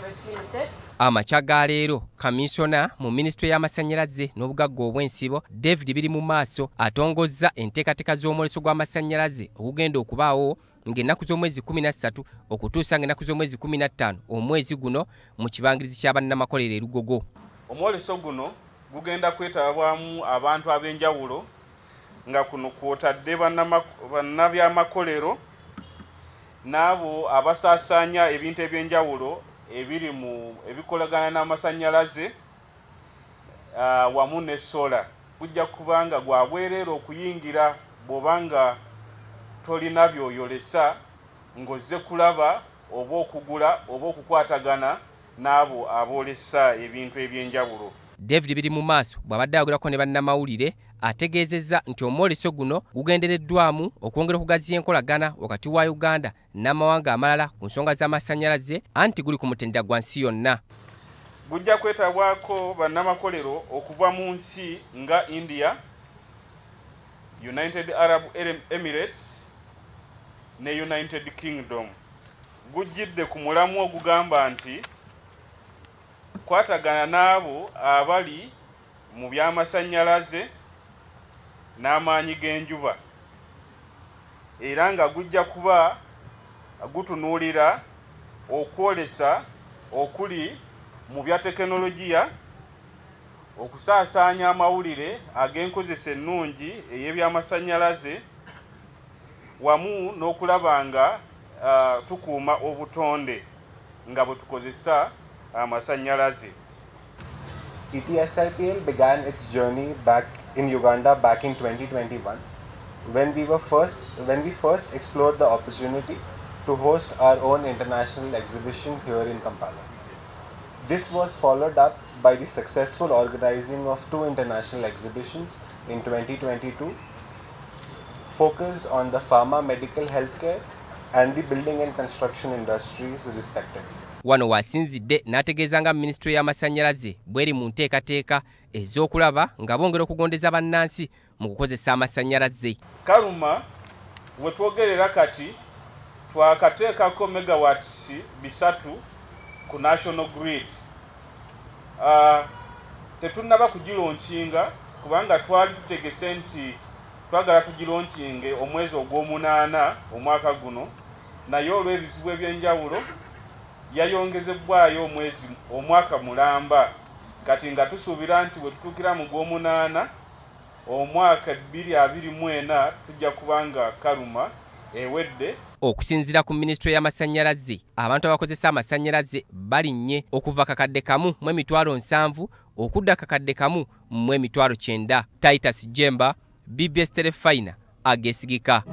Private Limited. Amakya ga leero kamisona mu minisitule y'amasannyalaze n'obugagga obw'ensibo David Birimumaaso atongozza enteekateeka z'omwoleso gw'amasannyalaze ogugenda okubaawo ng'ennaku z'omwezi 13 okutuusa ng'ennaku z'omwezi 15 omwezi guno mu kibangirizi kya bannamakolero e Lugogo. Omwoleso guno gugenda kwetabwamu abantu ab'enjawulo nga kuno kwotadde bannabyamakolero n'abo abasaasaanya ebintu eby'enjawulo ebiri mu ebikolagana n'amasannyalaze wamu ne sola. Gujja kubanga gwa bwereere okuyingira bw'obanga tolina by'oyolesa ng'ozze kulaba oba okugula oba okukwatagana n'abo aboolesa ebintu eby'enjawulo. David Birimumaaso bw'abadde ayogerako ne bannamawulire ategeezezza nti omwoleso guno gugendereddwamu okwongera okugaziya enkolagana wakati wa Uganda n'amawanga amalala ku nsonga z'amasannyalaze anti guli ku mutendera gwa nsi yonna. Gujja kwetabwako bannamakolero okuva mu nsi nga India, United Arab Emirates ne United Kingdom. Gujjidde ku mulamu ogugamba nti kwatagana n'abo abali mu by'amasannyalaze n'amaanyi g'enjuba, era nga gujja kuba gutunuulira okwolesa okuli mu bya tekinologiya, okusaasaanya amawulire ag'enkozesa ennungi ey'ebyamasannyalaze wamu n'okulaba nga tukuuma obutonde nga bwe tukozesa amasannyalaze. ETSIPL began its journey back in Uganda back in 2021 when we first explored the opportunity to host our own international exhibition here in Kampala. This was followed up by the successful organizing of 2 international exhibitions in 2022 focused on the pharma, medical, healthcare and the building and construction industries respectively. Wano wasinzidde n'ategeeza nga minisitule y'amasannyalaze bw'eri mu nteekateeka ez'okulaba nga bongera okugondeza bannansi mu kukozesa amasannyalaze. Karuma we twogerera kati twakateekako megawatts 3 ku national grid. Tetunnaba kugilonkinga kubanga twali tutegese nti twagala tugilonkinge omwezi ogw'omunaana omwaka guno, naye olw'ebizibu eby'enjawulo yayongezebwayo omwezi omwaka mulamba. Kati nga tusuubira nti bwe tutuukira mu gw'omunaana omwaka 2024 tujja kubanga Karuma ewedde. Okusinziira ku minisitule y'amasannyalaze, abantu abakozesa amasannyalaze balinnye okuva 1,070 000 okudda 1,090 000. Titus Jemba, BBS Terefayina, ageesigika.